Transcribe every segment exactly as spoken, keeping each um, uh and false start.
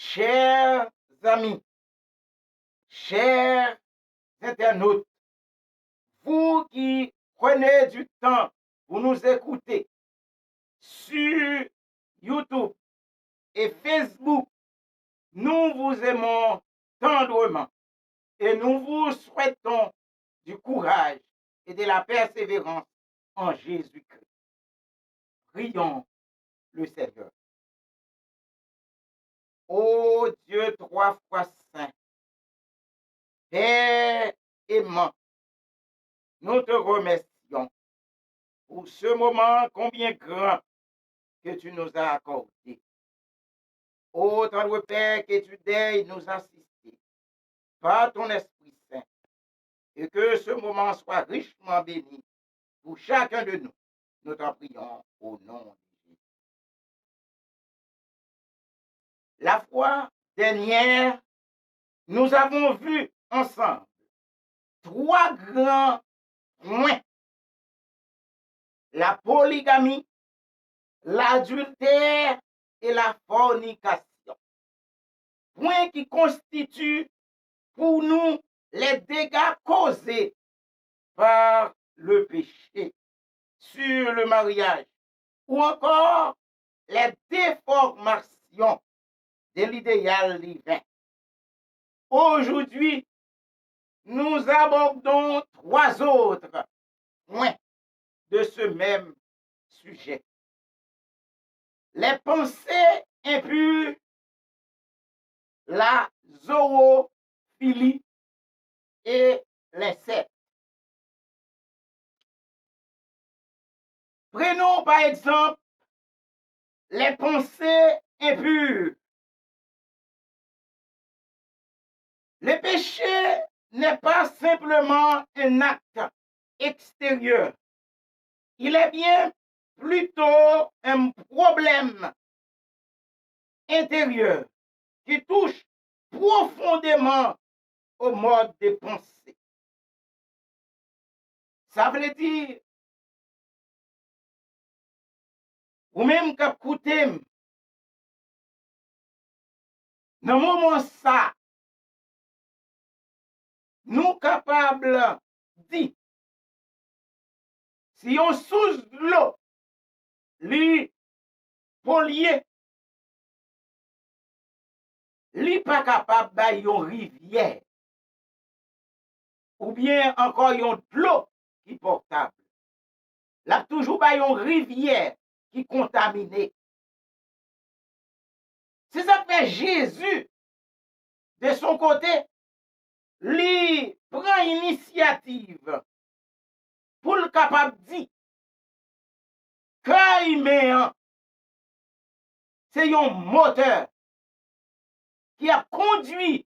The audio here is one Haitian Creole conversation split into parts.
Chers amis, chers internautes, vous qui prenez du temps pour nous écouter sur YouTube et Facebook, nous vous aimons tendrement et nous vous souhaitons du courage et de la persévérance en Jésus-Christ. Prions le Seigneur. Ô Dieu trois fois saint, Père aimant, nous te remercions pour ce moment combien grand que tu nous as accordé. Ô tendre Père, que tu daignes nous assister par ton Esprit Saint et que ce moment soit richement béni pour chacun de nous. Nous t'en prions au nom de Jésus. La fois dernière, nous avons vu ensemble trois grands points, la polygamie, l'adultère et la fornication. Pwen ki konstitye pou nou les dégâts causés par le péché sur le mariage ou encore les déformations de l'idéal divin. Aujourd'hui, nous abordons trois autres points de ce même sujet. Les pensées impures, la zoophilie et les sectes. Prenons par exemple les pensées impures. Le péché n'est pas simplement un acte extérieur. Il est bien plutôt un problème intérieur qui touche profondément au mode de pensée. Sa vle di, ou menm k ap koute m, nan moman sa, nou kapab di, si yon sous dlo li polye, li pa kapab bay yon rivyè, oubyen ankò yon dlo ki potab. L ap toujou bay yon rivyè ki kontamine. Se sa k fè Jezi, de son kote, li pran inisyativ pou l kapab di, kè imen an se yon motè ki ap kondui,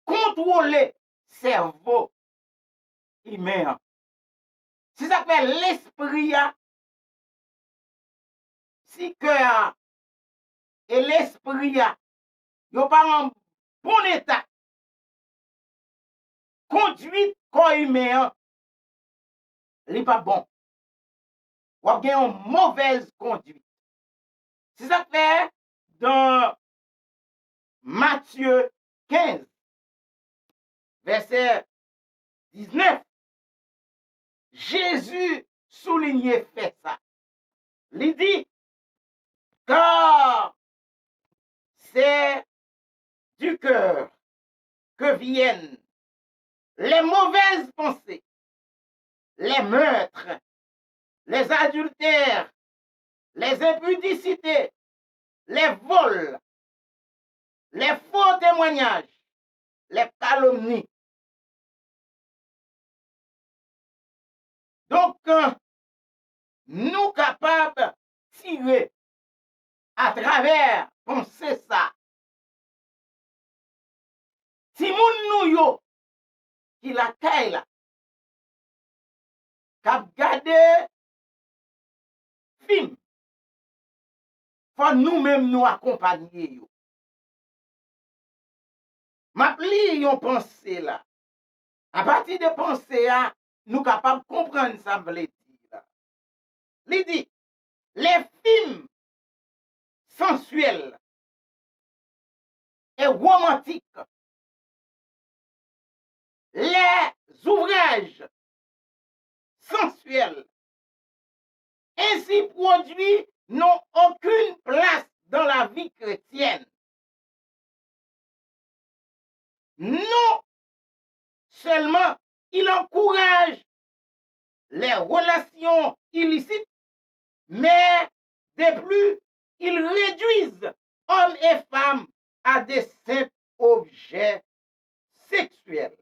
kontwole sèvo imen an. Se sa k fè lespri a, si kè a e lespri a, yo pa nan bon eta, kondwit kò imen an, li pa bon. W ap gen yon movèz kondwit. Se sa k fè, dan Matye kenz, vèsè diznèf, Jezi soulinye fè sa. Li di, car c'est du cœur que viennent les mauvaises pensées, les meurtres, les adultères, les impudicités, les vols, les faux témoignages, les calomnies. Donk, nou kapab tire atravè panse sa. Timoun nou yo ki lakay la, k ap gade fim, fò nou menm nou akonpanye yo. M ap li yon panse la. Apati de panse a, nou kapab konprann sa m vle di la. Li di, les films sensuels sensuelles et romantiques, les ouvrages sensuels ainsi produits n'ont aucune place dans la vie chrétienne. Non seulement il encourage les relations illicites, mais de plus, ils réduisent hommes et femmes à de simples objets sexuels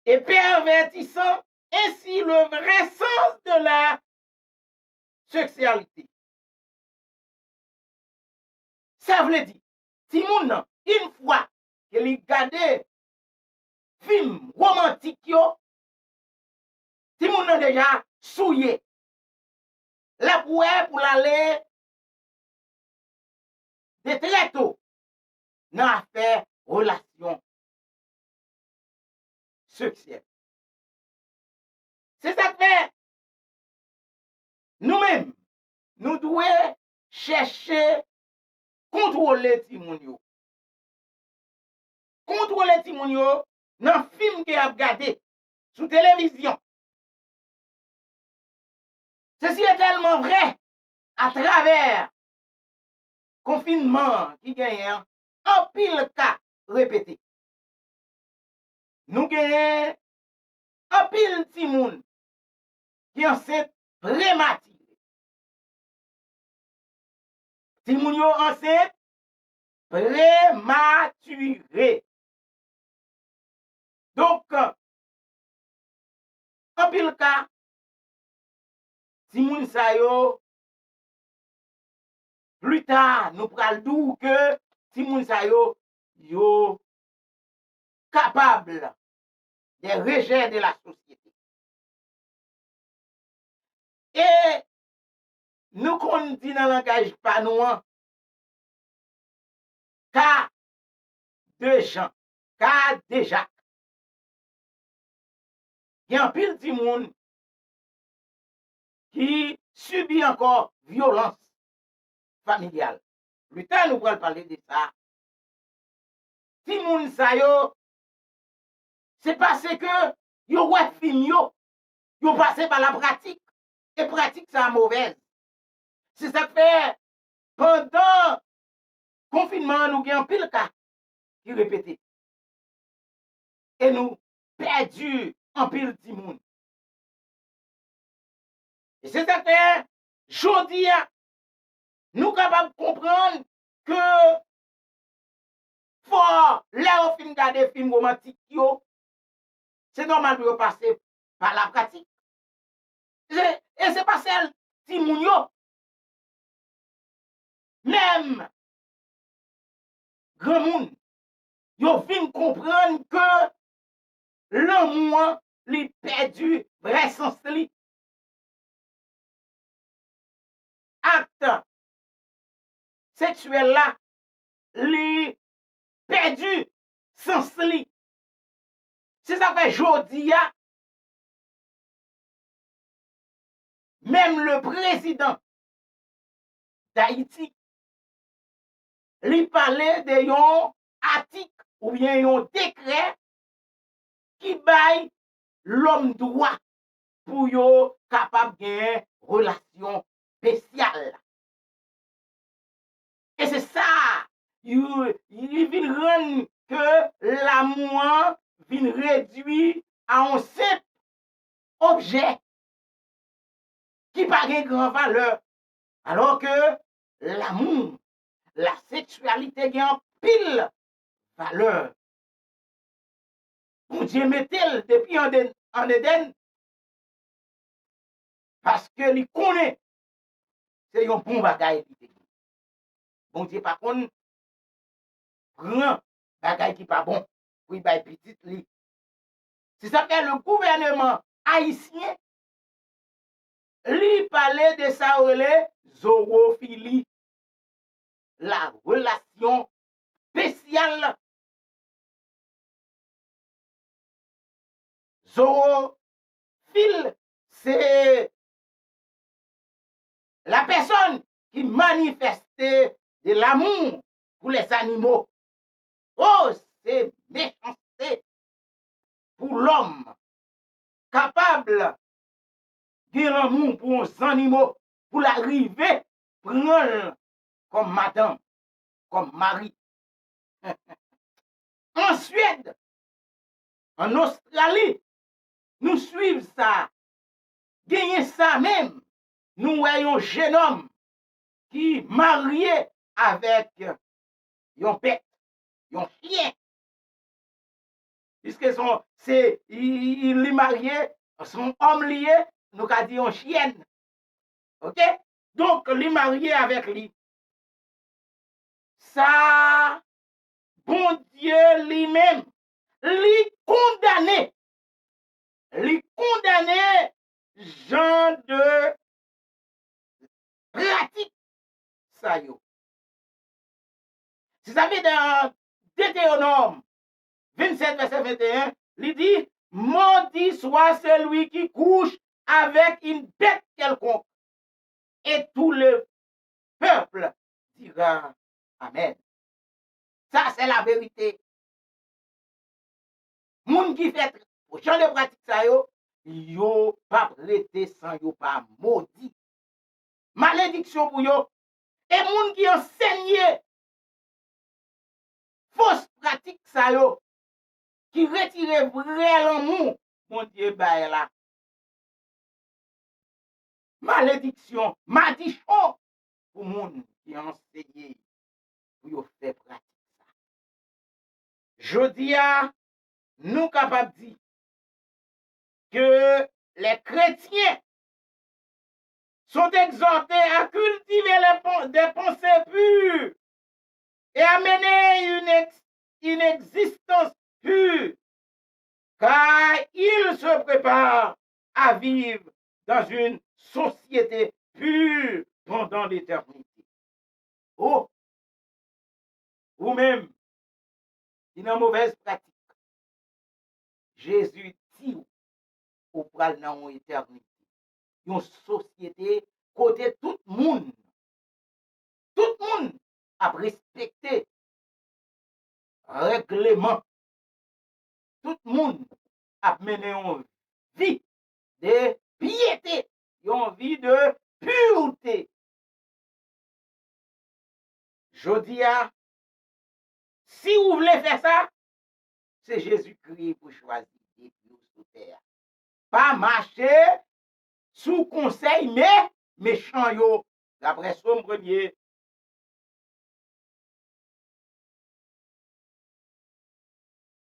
et pervertissant ainsi le vrai sens de la sexualité. Sa vle di, timoun nan, yon fwa ke li gade fim womantik yo, timoun nan deja souye. L ap wè pou l ale de trè to nan afè relasyon seksyèl. Se sa k fè nou menm, nou dwe chèche kontwole timoun yo. Kontwole timoun yo nan fim ke y ap gade sou televizyon. Sesi e tèlman vrè, atravè konfinman ki genyen an, anpil ka repete. Nou genyen anpil timoun ki ansent prematire. Timoun yo ansent prematire. Donk, anpil ka, timoun sa yo, pli ta, nou pral di w ke timoun sa yo, yo kapab des rejets de la société. E nou konn di nan langaj pa nou an, ka de Jan, ka de Jak. Gen anpil timoun ki sibi ankò vyolans familyal. Pli ta, nou pral pale de sa. Timoun sa yo, se paske yo wè fim yo, yo pase pa lapratik, e pratik sa a movèz. Se sa k fè, pandan konfinman an, nou gen anpil ka ki repete. E nou pèdi anpil timoun. E se sa k fè, jodi a, nou kapab konprann ke fò lè yo fin gade fim womantik yo, se nòmal pou yo pase pa lapratik. E, e se pa sèl timoun yo. Menm granmoun, yo vin konprann ke lanmou an, li pèdi vrè sans li. Ak seksyèl la, li pèdi sans li. Se sa k fè jodi a, menm le prezidan Dayiti, li pale de yon atik oubyen yon dekrè ki bay lòm dwa pou yo kapab genyen relasyon spesyal. E se sa, li vin rann ke lanmou an vin redui a yon senp objè ki pa gen gran valè. Alò ke lanmou, laseksyalite gen anpil valè. Bondye mete l depi an, ann Edenn, paske li konnen se yon bon bagay li te gen. Bondye pa konn pran bagay ki pa bon pou l bay pitit li. Se sa k fè le gouvèneman ayisyen, li pale de sa yo rele zowofili, la relasyon spesyal. Zowofil, se la pèsòn qui manifestait de l'amour pour les animaux. Oh, se mechanste pou lòm kapab gen lanmou pou yon zannimo, pou l rive pran l kòm madanm, kòm mari. An Swèd, an Ostrali, nou swiv sa. Genyen sa menm, nou wè yon jenòm ki marye avèk yon bèt, yon chyen. Piske se, se, li, li marye, se yon òm li ye, nou ka di yon chyèn. Oke? Donk, li marye avèk li. Sa, Bondye li menm, li kondane. Li kondane jan de pratik sa yo. Se sa ki nan Detewonòm vennsèt, vèsè venteyen, li di, Maudit soit celui qui couche avec une bête quelconque. Et tout le peuple dira Amen. Sa se laverite. Moun ki fè jan de pratik sa yo, yo p ap rete san yo pa modi. Malediksyon pou yo. E moun ki ansenye fos pratik sa yo, ki retire vrè lanmou Bondye bay la. Malediksyon, madichon pou moun ki ansenye pou yo fè pratik sa. Jodi a, nou kapab di que les chrétiens sont exhortés à cultiver les pen- des pensées pures et à mener une, ex- une existence pure, car ils se préparent à vivre dans une société pure pendant l'éternité. Oh, ou menm ki nan movèz pratik, Jezi di w ou pral nan yon etènite, yon sosyete kote tout moun, tout moun ap respekte règleman. Tout moun ap mennen yon vi de pyete, yon vi de purite. Jodi a, si ou vle fè sa, se Jezikri pou chwazi depi w sou tè a. Pa mache sou konsèy me mechan yo, daprè Sòm premye.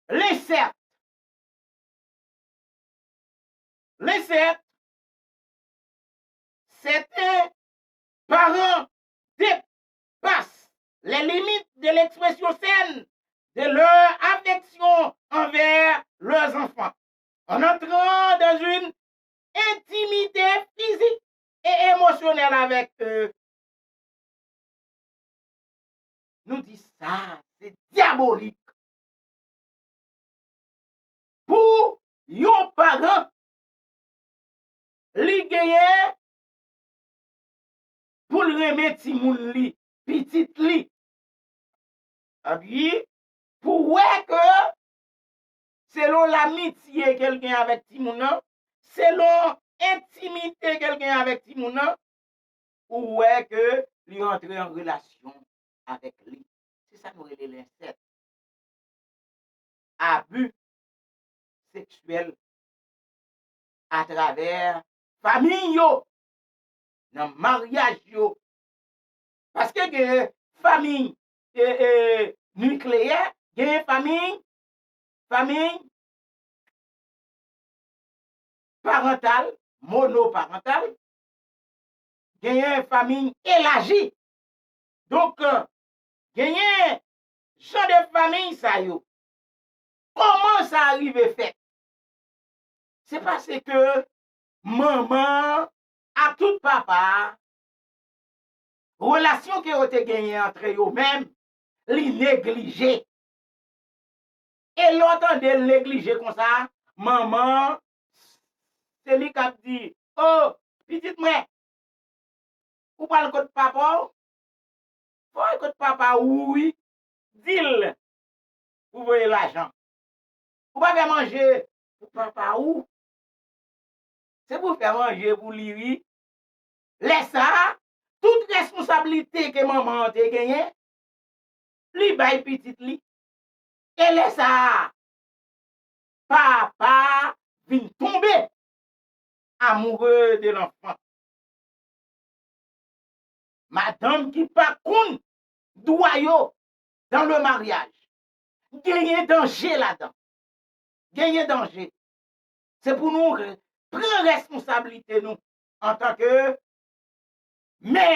Lensèt. Lensèt. Certains parents dépassent les limites de l'expression saine de leur affection envers leurs enfants, en entrant dans une intimité physique et émotionnelle avec eux. Nou di sa, se dyabolik. Pou yon paran, li genyen pou l renmen timoun li, pitit li. Epi, pou wè ke selon lamitye ke l gen avèk timoun nan, selon entimite ke l gen avèk timoun nan, ou wè ke li rantre an relasyon avèk li. Se sa nou rele lensèt. Abi seksyèl atravè fanmi yo, nan maryaj yo. Paske gen fanmi, e, e, nikleyè, gen fanmi, fanmi parantal, monoparantal, genyen fanmi elaji. Donk, genyen jan de fanmi sa yo. Kòman sa rive fèt? Se paske manman ak tout papa, relasyon ke yo te genyen antre yo menm, li neglije. E lè w tande l neglije konsa, manman, se li k ap di, "O, pitit mwen, Ou pral kot papa w? Fò w al kot papa w, wi. Di l pou voye lajan. Ou pa fè manje pou papa w. Se pou fè manje pou li, wi. Lè sa a, tout responsablite ke manman an te genyen, li bay pitit li. E lè sa a, papa vin tonbe amoureux de l'enfant. Madanm ki pa konn dwa yo dans le mariage. Genyen danje ladan. Genyen danje. Se pou nou re- pran responsablite nou antanke mè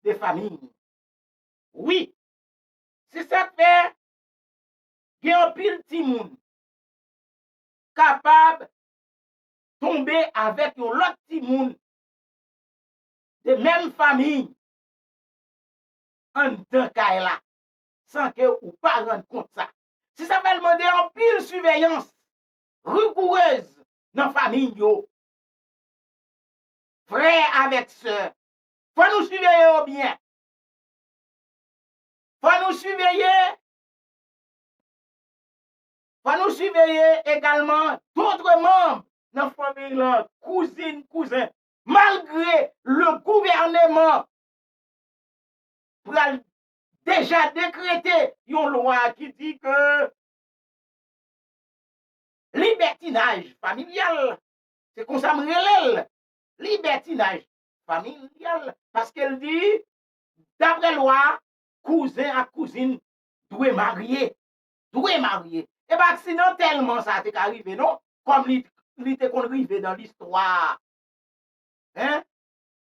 de famiy. Wi, se sa k fè gen anpil timoun kapab tonbe avèk yon lòt timoun de menm famiy anndan kay la, san ke ou pa rann kont sa. Se sa fè l mande anpil siveyans rigourez nan famiy yo. Frè avèk sè, fò nou siveye yo byen. Fò nou siveye, fò nou siveye egalman dòt manm nan fanmiy lan, kouzin, kouzen. Malgre le gouvèneman pral deja dekrete yon lwa ki di ke libètinaj familyal, se konsa m rele l, libètinaj familyal, paske l di, daprè lwa, kouzen ak kouzin dwe marye, dwe marye. E pa aksidantèlman sa te ka rive, non, kòm li, li te konn rive nan listwa, en,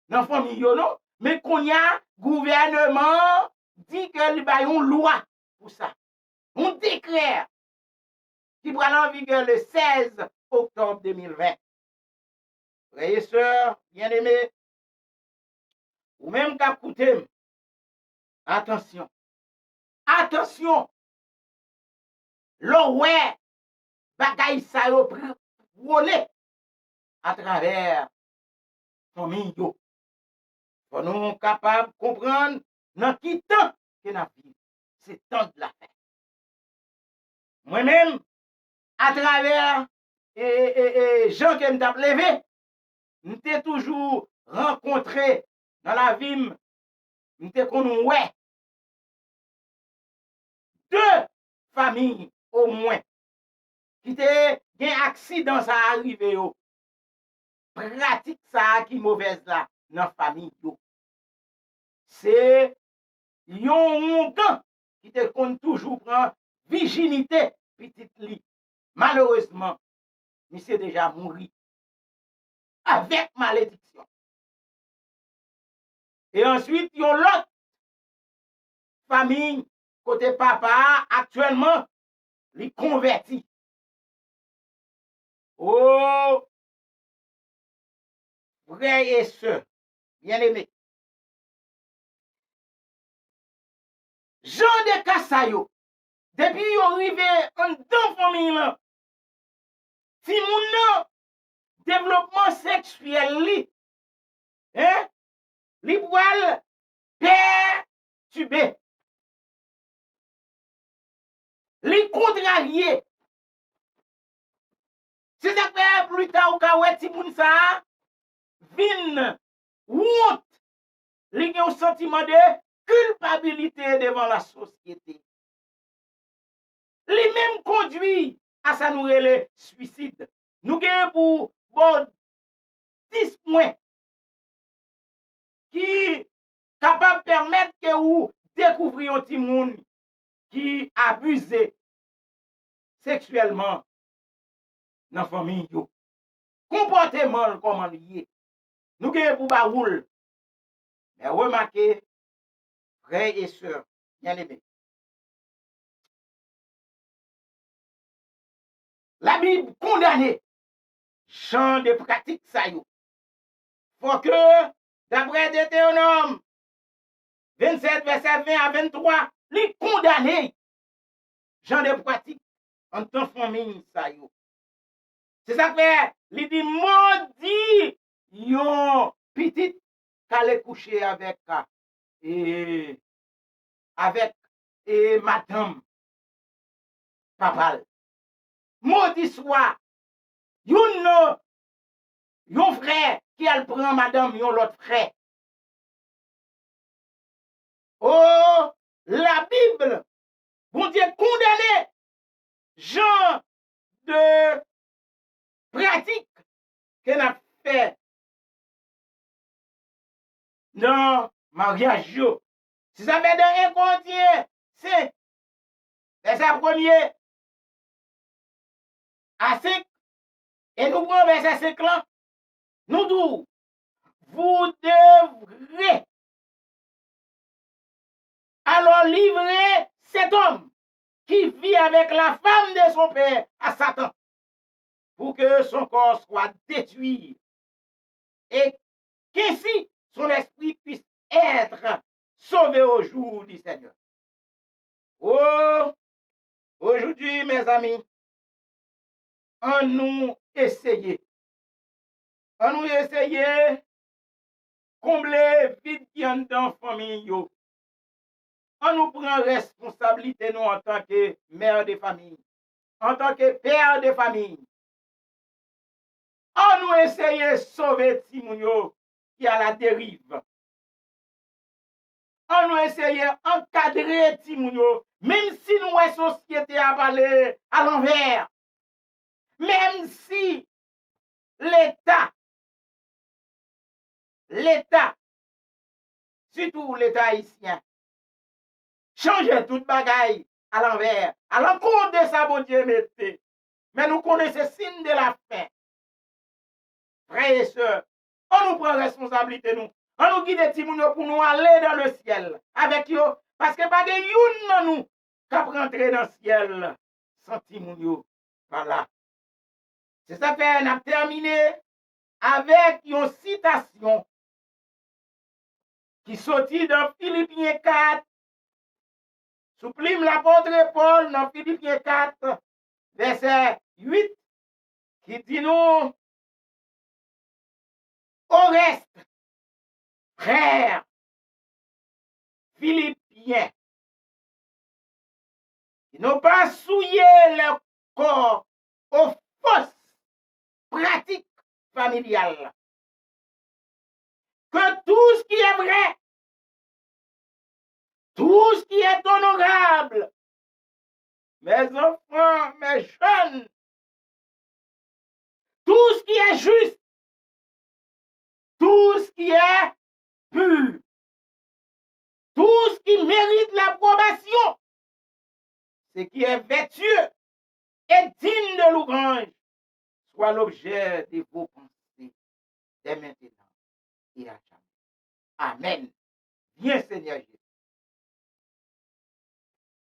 nan fanmi yo, non. Men kounye a, gouvèneman an di ke li bay yon lwa pou sa. Yon dekrè ki pral an vigè le sèz oktòb de mil ven. Frè e sè byeneme, ou menm k ap koute m, atansyon. Atansyon! Lè w wè bagay sa yo pr- pwone atravè fanmi yo, fò nou kapab konprann nan ki tan ke n ap viv. Se tan de la fen. Mwen menm, atravè e, e, e, e, jan ke m t ap leve, m te toujou rankontre nan lavi m, m te konn wè de fanmi omwen ki te gen aksidan sa a rive yo, pratik sa a ki movèz la nan fanmi yo. Se yon wongan ki te konn toujou pran vijinite pitit li. Malerezman, misye deja mouri avèk malediksyon. E answit, yon lòt fanmi kote papa a aktyèlman li konvèti. O, frè e sè byeneme, jan de ka sa yo, depi yo rive anndan fanmi lan, timoun nan, devlopman seksyèl li, en, li pral pètibe. Li kontrarye. Se sa k fè plita ou ka wè timoun sa a vin wont. Li gen yon santiman de kilpabilite devan lasosyete. Li menm kondui a sa nou rele swisid. Nou gen pou ba w dis pwen ki kapab pèmèt ke ou dekouvri yon timoun ki abize seksyèlman nan fanmi yo. Konpòteman l kòman li ye. Nou gen pou ba ou l. Men remake, frè e sè byeneme, Labib kondane jan de pratik sa yo. Fò ke, daprè Detewonòm vennsèt, vèsè ven a venntwa, li kondane jan de pratik anndan fanmi sa yo. Se sa k fè li di, modi yon pitit k ale kouche avèk, e, avèk, e, madanm papa l. Modi swa, youn nan yon frè ki al pran madanm yon lòt frè. O, Labib, Bondye kondane jan de pratik ke n ap fè nan maryaj yo. Si sa fè nan en Korentyen senk, vèsè premye a senk, e nou pran vèsè senk lan, nou di w, vous devrez alors livrer cet homme qui vit avec la femme de son père à Satan, pour que son corps soit détruit et qu'ainsi son esprit puisse être sauvé au jour du Seigneur. Oh, aujourd'hui, mes amis, ann nou eseye. Ann nou eseye konble vid ki anndan fanmi yo. Ann nou pran responsablite nou antanke mè de fanmi, antanke pè de fanmi. Ann nou eseye sove timoun yo ki a la deriv. Ann nou eseye ankadre timoun yo, menm si nou wè sosyete a pale alanvè, menm si Leta, Leta, sitou Leta ayisyen, chanje tout bagay alanvè, alankont de sa Bondye mete. Men nou konnen se siy de lafen. Frè e sè, ann nou pran responsablite nou. Ann nou gide timoun yo pou nou ale dan le syèl avèk yo. Paske pa gen youn nan nou k ap rantre nan syèl san timoun yo pa la. Se sa k fè n ap tèmine avèk yon sitasyon ki soti nan Filipyen kat, sou plim lapòt Pòl nan Filipyen kat, vèsè uit, ki di nou, au reste, frères philippiens, et non pas souiller leur corps aux fausses pratiques familiales. Que tout ce qui est vrai, tout ce qui est honorable, mes enfants, mes jeunes, tout ce qui est juste, tout ce qui est pur, tout ce qui mérite l'approbation, ce qui est vertueux et digne de louange, soit l'objet de vos pensées dès maintenant et à jamais. Amen. Vyen, Senyè Jezi.